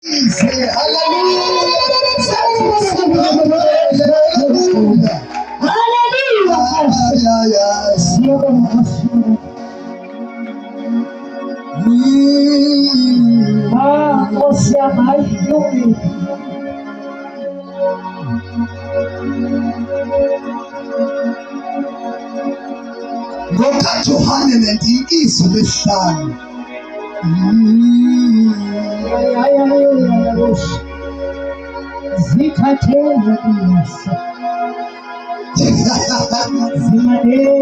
Hallelujah. Hallelujah. Yes. Siyabonga Nkosi. Ah, Nkosi yami, hayi kulungile. NgokaJohane 19 izwi lesihlanu. Hayi, hayi, hayi, hayi, Nkosi. Zikhathele Nkosi. Zimadela.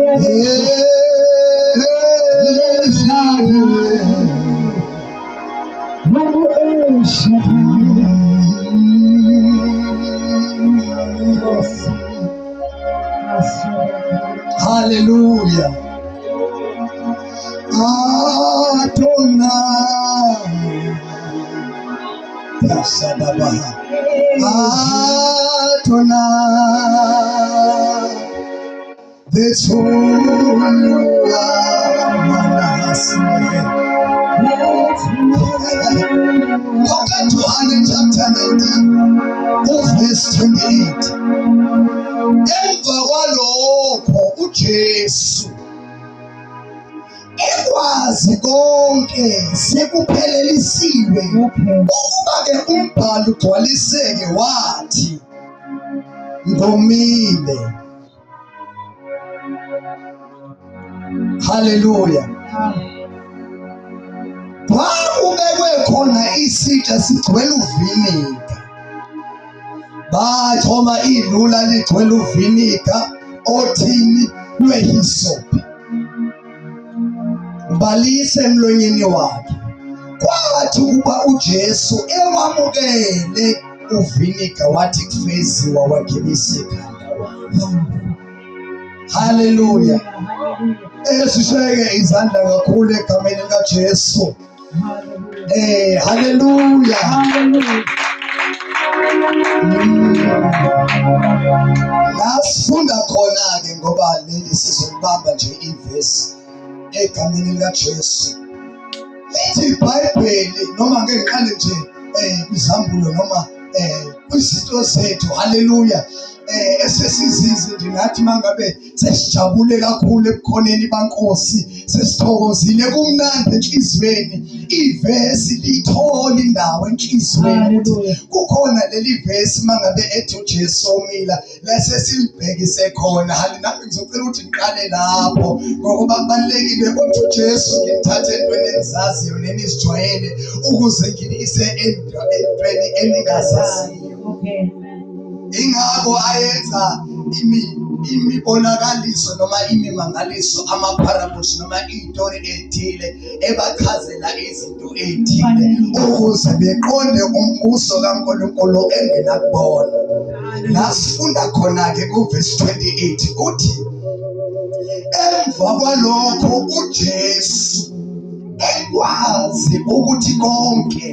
Mungu esha. Nkosi. Hallelujah. Adonai. Yasadabaha. Adonai. The Johane chapter 19 uverse 28. Emva kwalokho uJesu ekwazi konke sekuphelelisiwe ukuba ke umbhalo ugcwaliseke wathi ngomile. Haleluya. Kwakubekwe khona isitsha sigcwele uviniga. Bachoma ilula ligcwele uviniga othini lwehisophi. Balise emlonyeni wakhe. Kwathi ukuba uJesu ewamukele uviniga wathi kufeziwa wagebisa ikhanda wafa. Haleluya. Esisheke izandla kakhulu egameni likaJesu. Haleluya. Lasifunda khona ke ngoba leli sizolibamba nje ivesi egameni likaJesu. Lithi iBhayibheli noma ngeke ngiqale nje kwizambulo noma kwizinto zethu. Haleluya. Esesizizi nje nathi mangabe sesijabule kakhulu ebukhoneni bankosi, sesithokozile, kumnandi enhliziyweni. Ivesi lithola indawo enhliziyweni ukuthi kukhona leli vesi mangabe ethi uJesu omila lase silibhekise khona. Hali nami ngizocela ukuthi ngiqale lapho ngokuba kubalulekile ukuthi uJesu ngimthathe entweni engizaziyo nenizijwayele ukuze ngilise entweni eningazaziyo. Okay. Ingakho ayenza imibonakaliso noma imimangaliso, ama-parables noma iy'tori ey'thile ebachazela izinto ey'thile ukuze beqonde umbuso kaNkulunkulu engenakubona. La sifunda khona-ke kuvesi 28 uthi emva kwalokho uJesu ekwazi ukuthi konke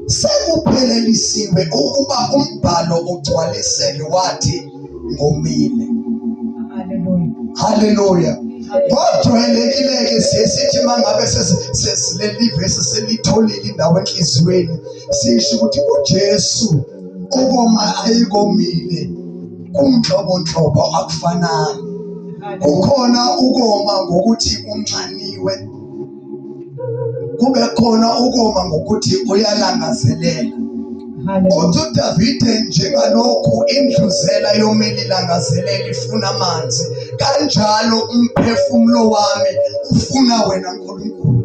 sekuphelelisiwe ukuba umbhalo ugcwaliseke wathi ngomile. Haleluya. Haleluya. Ngokujwayelekile-ke siye sithi uma ngabe leli vesi selitholile indawo enhliziyweni sisho ukuthi uJesu ukoma ayikomile kunhlobonhlobo akufanani. Kukhona ukoma ngokuthi unxaniwe, kube khona ukoma ngokuthi uyalangazelela. Uthi uDavide njengalokhu indluzela yomile ilangazelela ifuna amanzi, kanjalo umphefumulo wami ufuna wena Nkulunkulu.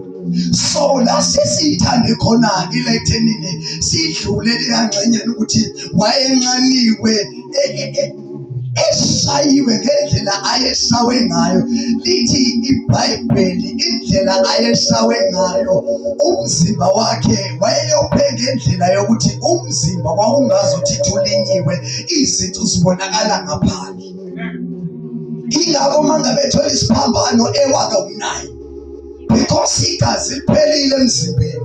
So la sesiyithande khona ile ekuthenini sidlule leyangxenye ukuthi wayenxaniwe eshayiwe ngendlela ayeshawe ngayo. Lithi iBhayibheli indlela ayeshawe ngayo umzimba wakhe wayeyophe ngendlela yokuthi umzimba wawungazuthi thulinyiwe, izinto zibonakala ngaphandle. Ingakho uma ngabe ethola isiphambano ewaka unayi because igazi liphelile emzimbeni.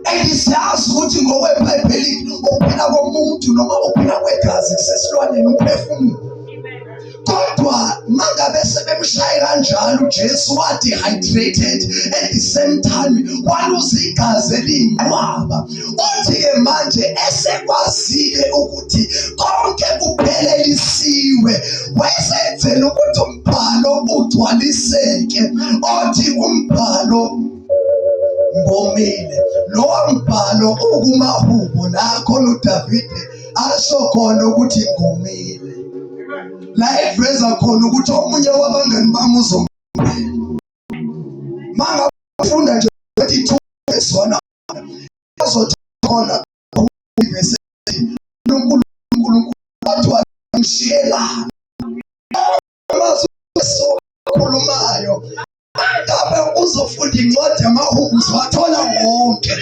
And siyazi ukuthi ngokweBhayibheli ukuphila komuntu noma ukuphila kwegazi kusesilwaneni, umphefumulo. Kodwa mangabe sebemshaye kanjalo uJesu wa dehydrated at the same time waluza igazi eliyinqwaba. Uthi-ke manje esekwazile ukuthi konke kuphelelisiwe, wayesenzela ukuthi umbhalo ugcwaliseke othi umbhalo ngomile. Lowo mbhalo ukumahubo la khona uDavide asho khona ukuthi ngomile, la eveza khona ukuthi omunye wabangani bami uzongibela. Mangafunda nje 22 verse 1 azothi khona ivesi uNkulunkulu uNkulunkulu wathi wamshiyelana amazwi akhulumayo. Ngabe uzofunda incwadi yamaHubo uzowathola wonke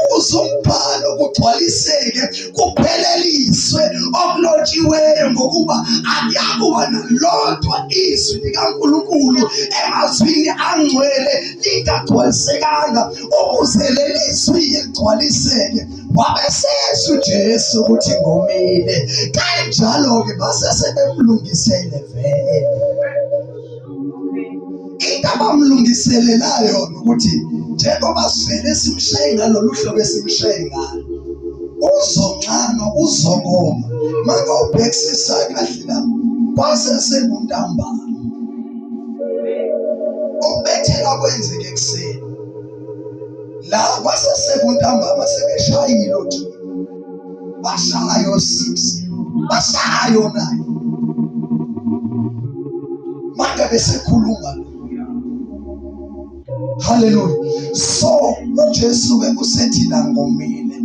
ukuze umbhalo kugcwaliseke kupheleliswe okulotshiweyo, ngokuba akuyakuba nalodwa izwi likaNkulunkulu emazwini angcwele lingagcwalisekanga, ukuze leli zwi ligcwaliseke. Wabesesho uJesu ukuthi ngomile, kanjalo-ke base sebemlungisele vele into abamlungiselela yona, ukuthi njengoba sivele simshaye ngalolu hlobo esimshaye ngalo, uzonxanwa, uzokoma. Make ubhekisisa kahle la, kwase sekuntambama, ukubethelwa kwenzeke ekuseni, la kwase sekuntambama, sebeshayile othi bashayo 6, bashayo 9 manje besekhuluma. Haleluya. So uJesu ke usethi la ngomile,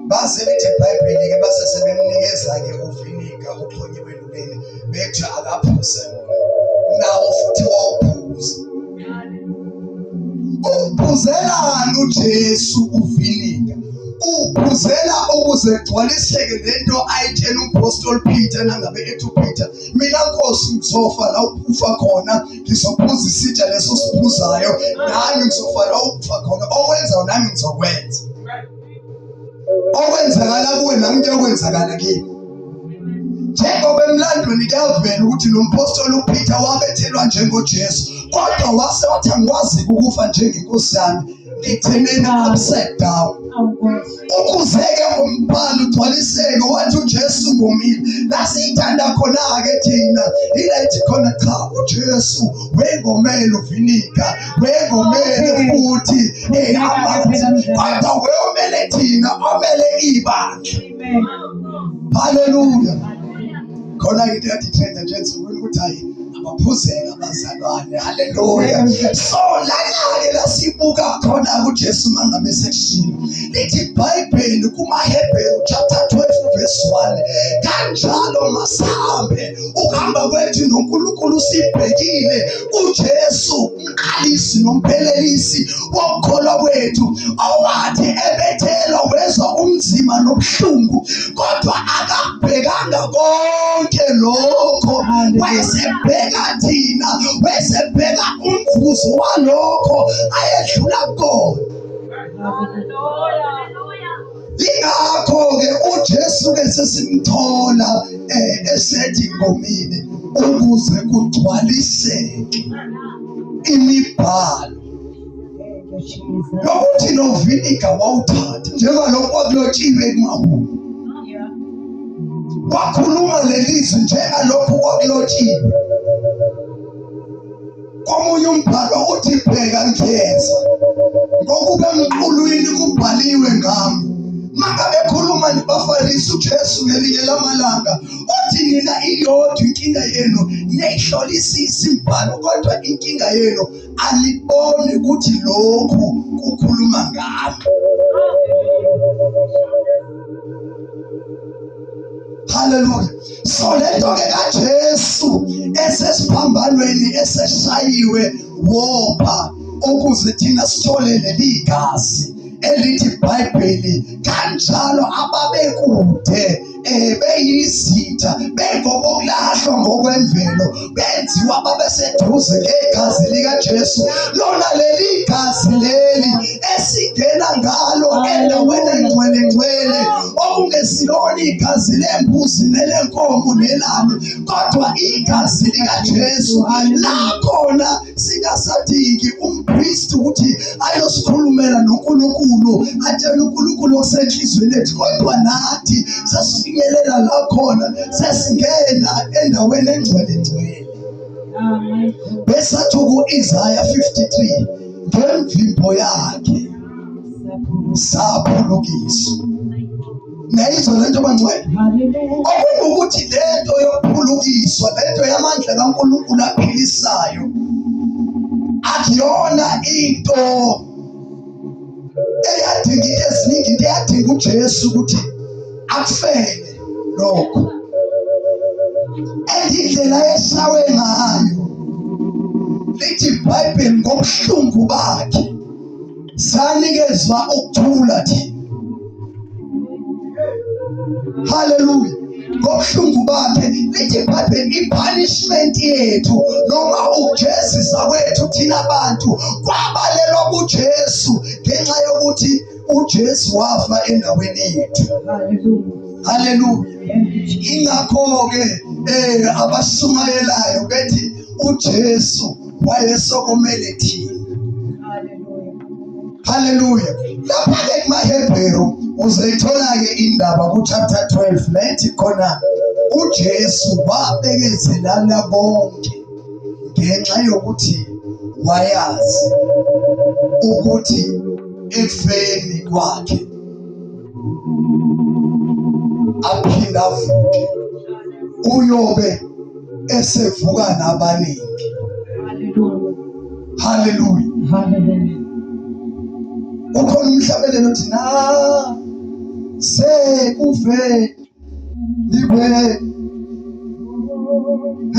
base bethi iBhayibheli ke base sebemnikeza ke uviniga uxhonyiwe eluleni, bethi akaphuze wona, nawo futhi wawuphuza. Uphuzelani uJesu uviniga? Uphuzela ukuze kugcwaliseke lento ayitshela umpostoli Peter, nangabe ethi uPeter, mina Nkosi ngizofa la ukufa khona, ngizophuza isitsha leso siphuzayo, nami ngizofa la ukufa khona, okwenzayo nami ngizokwenza, okwenzakala kuwe nami kuyokwenzakala kimi. Njengoba emlandweni kuyavela ukuthi lo mpostoli uPeter wabethelwa njengoJesu, kodwa wase wathi angikwazi ukufa njengenkosi yami, ngitheneni upside down, ukuze-ke umbhalo ugcwaliseke wathi uJesu ngomile. La siyithanda khona-ke thina ila ithi khona cha, uJesu wengomele uviniga, wengomele futhi amanzi, kodwa weyomele thina, omele ibandla. Haleluya. Khona into yathi trend nje ensukwini ukuthi hayi abaphuzeka abazalwane. Haleluya. So lana-ke la sibuka khona kuJesu mangabe sekushilo, lithi iBhayibheli kumaHebheru chapter 12 verse 1, kanjalo masihambe ukuhamba kwethu noNkulunkulu sibhekile kuJesu, umqalisi nomphelelisi wokukholwa kwethu, owathi ebethelwa wezwa umzima nobuhlungu, kodwa akabhekanga konke lokho, wayesebheka thina, wayesebheka umvuzo walokho ayedlula kona. Ingakho-ke uJesu-ke sesimthola esethi ngomile ukuze kugcwaliseke imibhalo lokuthi lo viniga wawuthatha njengalokhu kwakulotshiwe kumahubo, wakhuluma lelizwi njengalokhu kwakulotshiwe komunye umbhalo uthi bheka ngiyeza, ngokuba emqulwini kubhaliwe ngami. Mangabe ekhuluma nebaFarisi uJesu ngelinye lamalanga uthi nina iyodwa inkinga yenu, niyayihlolisisa imibhalo, kodwa inkinga yenu aniboni ukuthi lokhu kukhuluma ngami. Haleluya. So lento ke kaJesu esesiphambanweni eseshayiwe wopha ukuze thina sithole leli gazi elithi iBhayibheli, kanjalo ababekude beyizitha bengobokulahlwa ngokwemvelo benziwa babeseduze ngegazi likaJesu. Lona leli gazi leli esingena ngalo endaweni engcwele ngcwele okungesi Kungesilona igazi lembuzi nelenkomo nelani, kodwa igazi likaJesu. La khona singasadingi umpristi ukuthi ayosikhulumela noNkulunkulu, atshele uNkulunkulu okusenhliziyweni yethu, kodwa nathi sesifinyelela la khona, sesingena endaweni engcwele ngcwele. Besathi ku-Isaya 53 ngemvimbo yakhe saphulukiswa. Niyayizwa le nto bangcwele? Okungukuthi le nto yokuphulukiswa, le nto yamandla kaNkulunkulu aphilisayo akuyona into eyadinga into eziningi, into eyadinga uJesu ukuthi akufele lokho. And indlela eshawe ngayo lithi iBhayibheli ngobuhlungu bakhe sanikezwa ukuthula thina. Haleluya. Ngobuhlungu bakhe lithi iBhayibheli ipunishment yethu noma ukujezisa kwethu thina bantu kwabalelwa kuJesu ngenxa yokuthi uJesu wafa endaweni yethu. Haleluya. Ingakho-ke abashumayelayo bethi uJesu wayesokomele thina. Haleluya. Lapha-ke kumaHebheru uzoyithola-ke indaba ku-chapter 12 la ethi khona uJesu wabekezelana bonke ngenxa yokuthi wayazi ukuthi ekufeni kwakhe aphinde avuke uyobe esevuka nabaningi. Haleluya, haleluya. Ukhona umhlabelelo othi na sekufe libe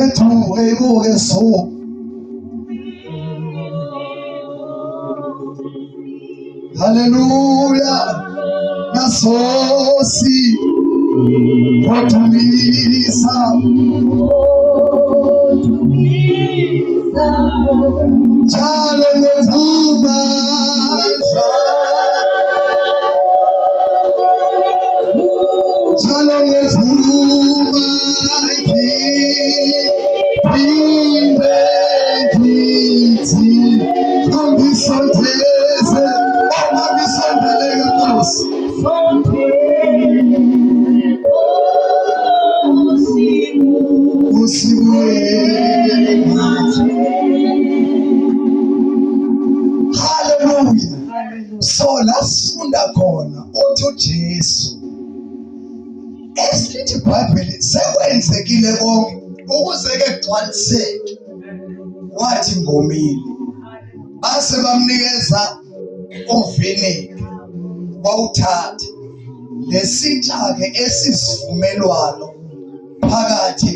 ethu ebuke so. Haleluya, nasosi kodumisa njalo ngevuma njalo ngevuma ngiphinde ngithi angisondeze angisondeleke Nkosi. Haleluya. So la sifunda khona uthi uJesu esithi iBhayibheli sekwenzekile konke ukuze ke kugcwaliseke wathi ngomile base bamnikeza uviniga wawuthatha lesitsha-ke esisivumelwano phakathi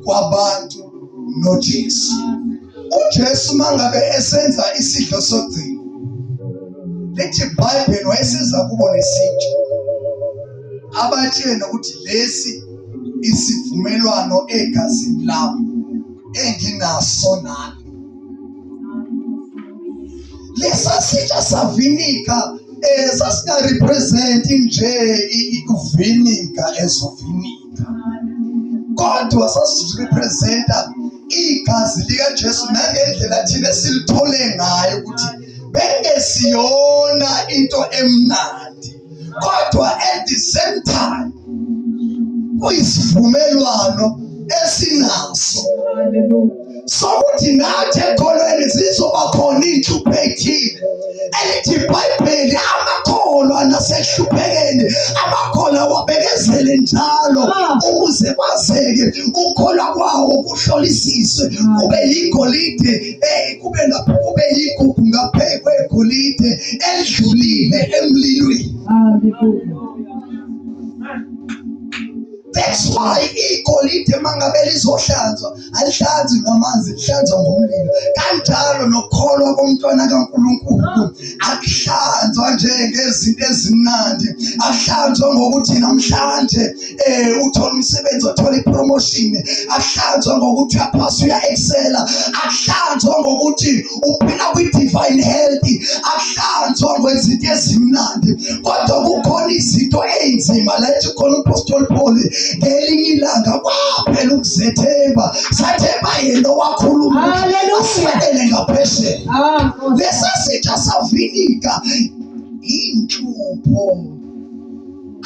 kwabantu noJesu. UJesu mangabe esenza isidlo sokugcina lithi iBhayibheli wayesiza kubo nesitsha abatshele ukuthi lesi isivumelwano egazini lami enginaso nani. Lesa sitsha savinika sasingarepresent nje uvinika as uvinika, kodwa sasirepresenta igazi likaJesu nangendlela thina esilithole ngayo ukuthi bengesiyona into emnandi, kodwa at the same time kuyisivumelwano esinaso sokuthi nathi ekholweni zizoba khona iy'nhlupho ey'thile. Elithi iBhayibheli amakholwa nasehluphekeni, amakholwa wabekezele njalo ukuze kwazeke ukukholwa kwawo kuhlolisiswe, kube yigolide kube ngapha kube yigugu ngaphezu kwegolide elidlulile emlilweni. That's why igolide mangabe lizohlanzwa alihlanzwi ngamanzi, lihlanzwa ngomlilo. Kanjalo nokukholwa komntwana kaNkulunkulu akuhlanzwa nje ngezinto ezimnandi, akuhlanzwa ngokuthi namhlanje uthola umsebenzi, uthola ipromotion, akuhlanzwa ngokuthi uyaphasa uya-excela, akuhlanzwa ngokuthi uphila kwi-divine health, akuhlanzwa ngezinto ezimnandi, kodwa kukhona izinto ey'nzima lethi khona umpostoli Paul ngelinye ilanga kwaphela ukuzethemba sathemba yena owakhuluma afanele ngaphesheya Ah, Nkosi. lesa sitsha savinika inhlupho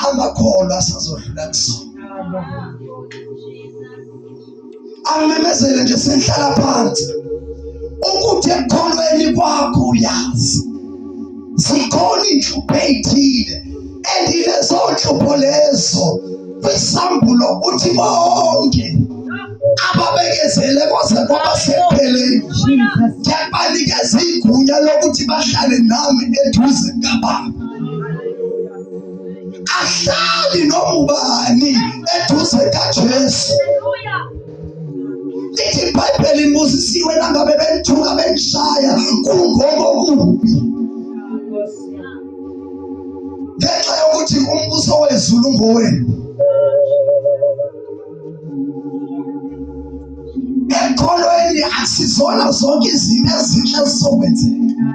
amakholwa asazodlula kusona angimemezele nje senhlala phansi ukuthi ekukholweni kwakho uyazi zikhona iy'nhlupho ey'thile and lezo nhlupho lezo kwisambulo uthi bonke ababekezele kwaze kwaba sekupheleni ngiyabanikeza igunya lokuthi bahlale nami eduze kababa ahlali noma ubani eduze kaJesu lithi iBhayibheli nibusisiwe nangabe benithuka benishaya kungokokubi ngenxa yokuthi umbuso wezulu ngowenu ekholweni akusizona zonke izinto ezinhle ezizokwenzeka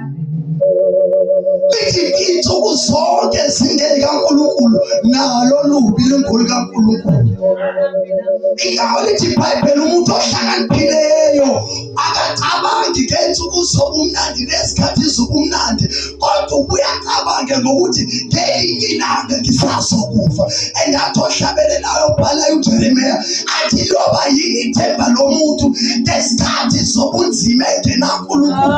lithi iy'nsuku zonke zingeyikankulunkulu nalo lubi lungolikankulunkulu ingakho lithi ibhayibheli umuntu ohlakaniphileyo akacabangi ngey'nsuku zobumnandi nezikhathi zobumnandi kodwa ubuye acabange ngokuthi ngelinye ilanga ngisazokufa and athi ohlabelelayo obhalayo uJeremiya athi loba yini ithemba lomuntu ngesikhathi sobunzima engenankulunkulu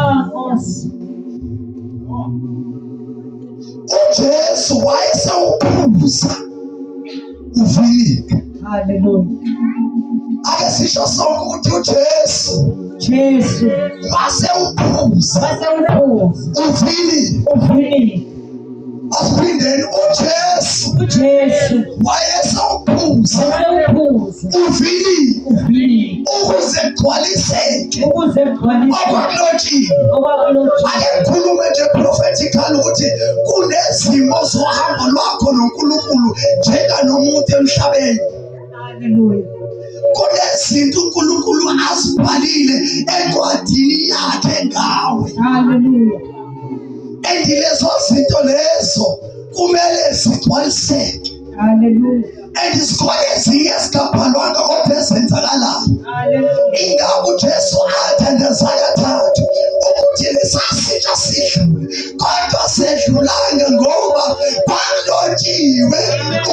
Ah, uJesu wayesewuphuza uvinika Hallelujah. Ake sisho sonke ukuthi uJesu Jesu wase uphuza wase uphuza uvini uvini asiphindeni uJesu uJesu wayesewuphuza wayesewuphuza uvini uvini ukuze kugcwaliseke ukuze kugcwaliseke okwakulotshiwe okwakulotshiwe ake ngikhulume nje prophetically ukuthi kunezimo zohambo lwakho noNkulunkulu njenganomuntu emhlabeni Hallelujah. Kunezinto uNkulunkulu azibhalile encwadini yakhe ngawe. Hallelujah. And lezo zinto lezo kumele zigcwaliseke. Hallelujah. And zikhona ezinye ezingabhalwanga kodwa ezenzakalayo. Hallelujah. Ingakho uJesu athandaza kathathu ukuthi lesasitsha sidlule kodwa sedlulanga ngoba kwakulotshiwe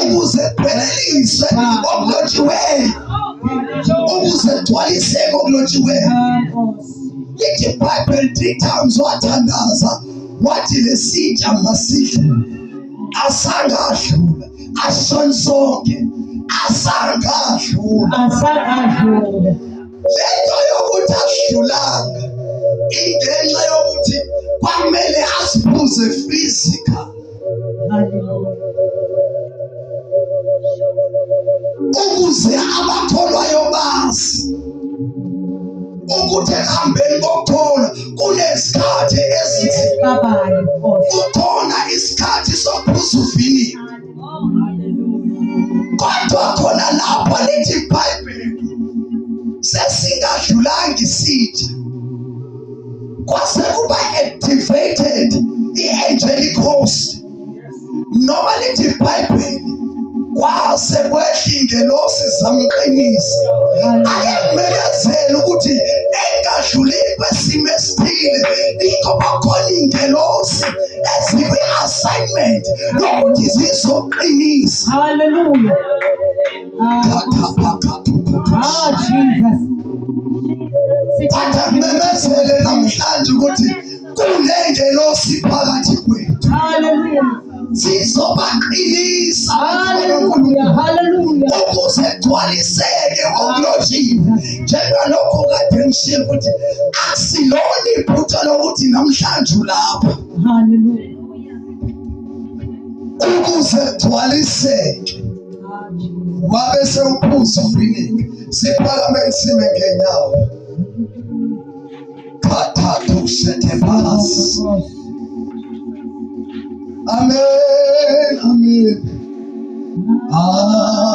ukuze kupheleliswe okulotshiweyo ukuze kugcwaliseke okulotshiweyo lithi ibhayibheli three times wathandaza wathi lesitsha masidlule asangadlula asishoni sonke asangadlula asangadlula lento yokuthi asidlulanga ingenxa yokuthi kwamele asiphuze physical ukuze abakholwayo bazi ukuthi ekuhambeni kokukholwa kunesikhathi esinzima kukhona isikhathi sokuphuza uvini kodwa khona lapho lithi iBhayibheli sesingadlulanga isitsha kwase kuba activated i-angelic host noma lithi iBhayibheli kwase kwehla ingelosi zamqinisa ake ngimekezele ukuthi engadlulile kwesimo esithile ingoba khona ingelosi ezikwi-assignment yokuthi zizoqinisa Hallelujah. Ah, Jesus. Thatha ngimemezele namhlanje ukuthi kunengelosi phakathi kwethu. Hallelujah. Sizobaqinisa Hallelujah. Hallelujah. ukuze kugcwaliseke okulotshiwe njengalokho kade ngishiye ukuthi akusilona iphutha lokuthi namhlanje ulapha Hallelujah. ukuze kugcwaliseke wabe sewuphuza uvinika siphakame sime ngenyawo kathathu sethe phasi amen amen ah.